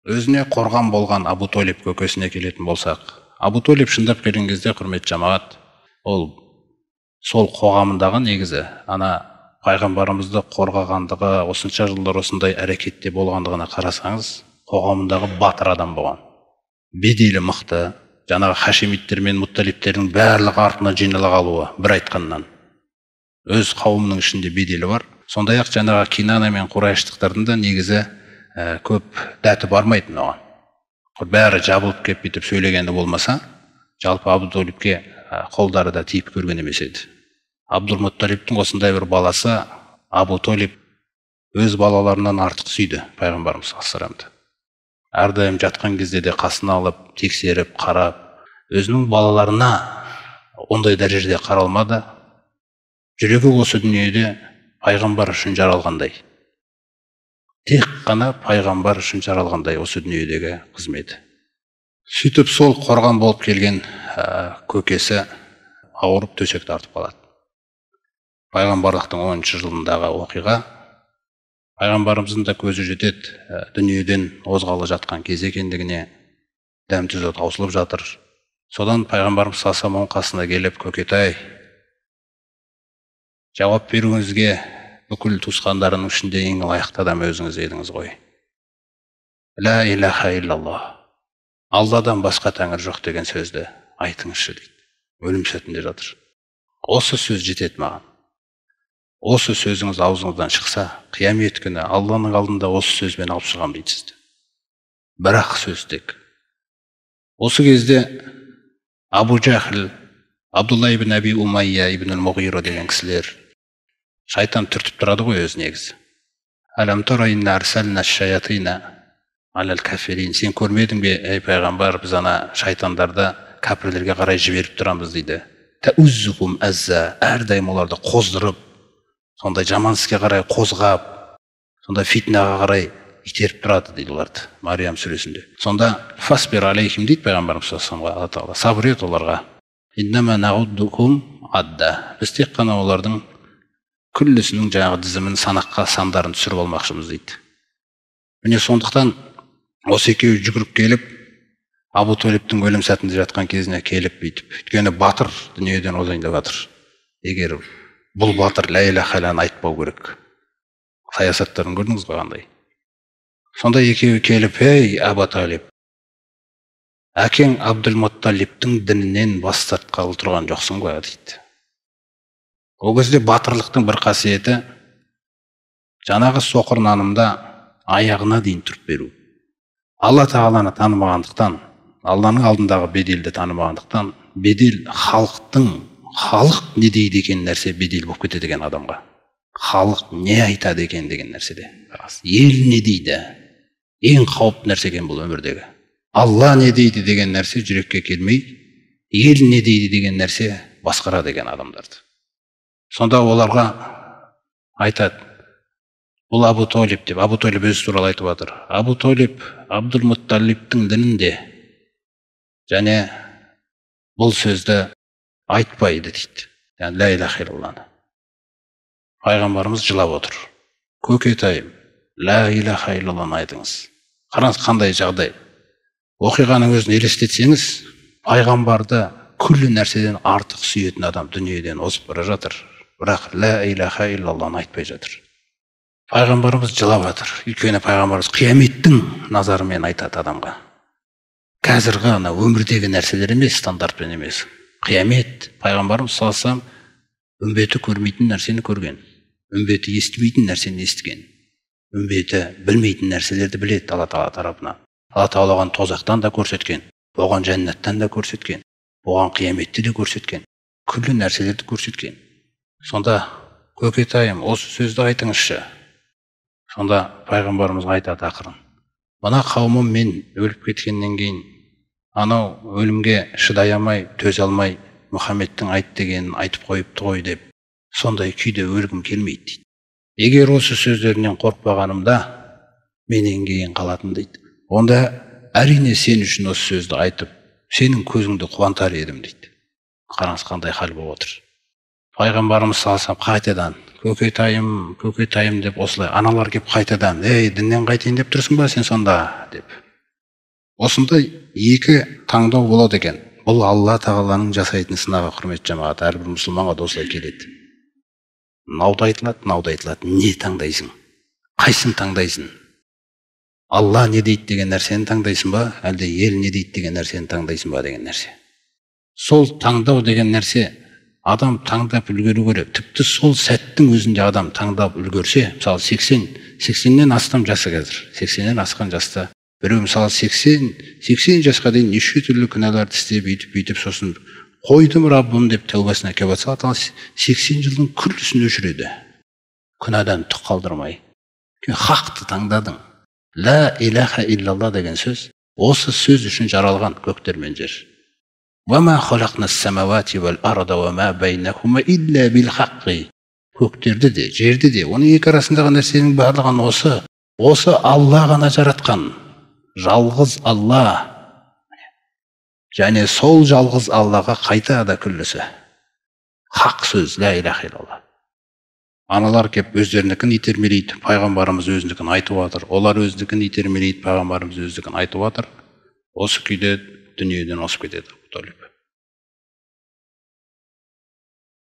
Өзіне қорған болған Абу Толиб көкесіне келетін болсақ, Абу Толиб шындап келген кезде, құрметті жамағат, ол сол қоғамындағы негізі ана пайғамбарымызды қорғағандығы, осынша жылдар осындай әрекетте болғандығына қарасаңыз, қоғамындағы батыр адам болған. Беделі мықты, жаңағы хашимиттер мен мутталиптердің барлығы артына жинала қалуы бір айтқаннан. Өз қауымының ішінде беделі бар. Сондай-ақ жаңағы Кинана мен Қурайыштықтардың да негізі көп дәті бармайтын оған. Бәрі жабылып кеп бүйтіп сөйлегені болмаса, жалпы Абу Толибке қолдары да тиіп көрген емес еді. Абдул-Мутталибтің осындай бір баласы Абу Толиб өз балаларынан артық сүйді пайғамбарымыз саллаллаху. Әрдайым жатқан кезде де қасына алып, тексеріп, қарап, өзінің балаларына ондай дәрежеде қаралмады. Жүрегі осы дүниеде пайғамбар үшін жаралғандай. Тек қана пайғамбар үшін жаралғандай осы дүниедегі қызметі. Сөйтіп сол қорған болып келген көкесі ауырып төсек тартып қалады. Пайғамбарлықтың 10 жылындағы оқиға. Пайғамбарымыздың да көзі жетеді, дүниеден озғалы жатқан кез екендігіне, дәм тұзы таусылып жатыр. Содан пайғамбарымыз саллаллаху алейхи қасына келіп, көкетай, жауап беруіңізге бүкіл туысқандарының ішінде ең лайықты адам өзіңіз едіңіз ғой. Ла илаха иллаллах, Алладан басқа тәңір жоқ деген сөзді айтыңызшы дейді. Өлім сәтінде жатыр. Осы сөз жетеді маған. Осы сөзіңіз аузыңыздан шықса, қиямет күні Алланың алдында осы сөзбен алып шығамын дейді сізді. Бірақ сөз тек. Осы кезде Абу Жахл, Абдулла ибн Аби Умайя ибн Муғира деген кісілер, шайтан түртіп тұрады ғой өз негізі. Алам тара инна арсална шаятина алал кафирин. Сен көрмедің бе, ей пайғамбар, біз ана шайтандарды кәпірлерге қарай жіберіп тұрамыз дейді. Тауззухум азза, әрдайым оларды қоздырып, сондай жаман іске қарай қозғап, сондай фитнаға қарай итеріп тұрады дейді оларды Мариям сүресінде. Сонда фасбир алейхим дейді пайғамбарымыз саллаллаху алейхи ва саллам, сабыр ет оларға. Иннама нағуддухум адда. Біз тек қана олардың күллісінің жаңағы тізімін санаққа, сандарын түсіріп алмақшымыз дейді. Міне сондықтан осы екеуі жүгіріп келіп Абу Толибтің өлім сәтінде жатқан кезіне келіп бүйтіп, өйткені батыр дүниеден озайын деп жатыр. Егер бұл батыр ля иляха иллаллахны айтпау керек. Саясаттарын көрдіңіз ғой қандай. Сонда екеуі келіп, ей Абу Талиб, әкең Абдул-Мутталибтің дінінен бас тартқалы тұрған жоқсың ғой дейді. Ол кезде батырлықтың бір қасиеті жаңағы соқыр нанымда аяғына дейін түріп беру. Алла тағаланы танымағандықтан, Алланың алдындағы беделді танымағандықтан, бедел халықтың, халық не дейді екен нәрсе бедел болып кетеді екен адамға. Халық не айтады екен деген нәрседе. Ел не дейді? Ең қауіпті нәрсе екен бұл өмірдегі. Алла не дейді деген нәрсе жүрекке келмей, ел не дейді деген нәрсе басқарады екен адамдарды. Сонда оларға айтады, бұл Абу Толиб деп, Абу Толиб өзі туралы айтып жатыр. Абу Толиб Абдул-Мутталибтің дінінде және бұл сөзді айтпайды дейді. Яғни ля иляха иллаллахны. Пайғамбарымыз жылап отыр. Көкетайым, ля иляха иллаллахны айтыңыз. Қараңыз қандай жағдай. Оқиғаның өзін елестетсеңіз, пайғамбарды күллі нәрседен артық сүйетін адам дүниеден озып бара жатыр. Бірақ ля иляха иллаллахны айтпай жатыр. Пайғамбарымыз жылап жатыр. Өйткені пайғамбарымыз қияметтің назарымен айтады адамға. Қазіргі ана өмірдегі нәрселер емес, стандартпен емес. Қиямет, пайғамбарымыз саллаллаху алейхи вассалам үмбеті көрмейтін нәрсені көрген, үмбеті естімейтін нәрсені естіген, үмбеті білмейтін нәрселерді біледі Алла тағала тарапынан. Алла тағала оған тозақтан да көрсеткен, оған жәннаттан да көрсеткен, оған қияметті де көрсеткен, күллі нәрселерді көрсеткен. Сонда көкетайым, осы сөзді айтыңызшы. Сонда пайғамбарымызға айтады ақырын. Мына қауымым мен өліп кеткеннен кейін анау өлімге шыдай алмай, төзе алмай, Мұхаммедтің айт дегенін айтып қойыпты ғой деп, сондай күйде өлгім келмейді дейді. Егер осы сөздерінен қорықпағанымда менен кейін қалатын дейді. Онда әрине сен үшін осы сөзді айтып, сенің көзіңді қуантар едім дейді. Қараңыз қандай хал болып отыр. Пайғамбарымыз саллаллаху алейхи вассалам қайтадан көкетайым, көкетайым деп осылай аналар кеп қайтадан, ей, діннен қайтайын деп тұрсың ба сен сонда деп. Осындай екі таңдау болады екен. Бұл Алла тағаланың жасайтын сынағы, құрметті жамағат, әрбір мұсылманға да осылай келеді. Мынау да айтылады, мынау да айтылады. Не таңдайсың? Қайсысын таңдайсың? Алла не дейді деген нәрсені таңдайсың ба, әлде ел не дейді деген нәрсені таңдайсың ба деген нәрсе. Сол таңдау деген нәрсе адам таңдап үлгеру керек. Тіпті сол сәттің өзінде адам таңдап үлгерсе, мысалы 80-нен астам жасы қазір, 80-нен асқан жаста біреу мысалы 80 жасқа дейін неше түрлі күнәларды істеп, бүйтіп, сосын қойдым Раббым деп тәубасына келіп жатса, Алла 80 жылдың күллісін өшіреді. Күнәдан түк қалдырмай. Хақты таңдадың. Ла илаха иллалла деген сөз, осы сөз үшін жаралған көктер мен жер. Көктерді де, жерді де, оның екі арасындағы нәрсенің барлығын осы Алла ғана жаратқан. Жалғыз Алла. Және сол жалғыз Аллаға қайта да күллісі. Хақ сөз, ла илаха иллалла. Аналар кеп өздерінікін итермелейді, пайғамбарымыз өзінікін айтып жатыр. Олар өзінікін итермелейді, пайғамбарымыз өзінікін айтып жатыр. Осы күйде дүниеден озып кетеді Абу Талиб.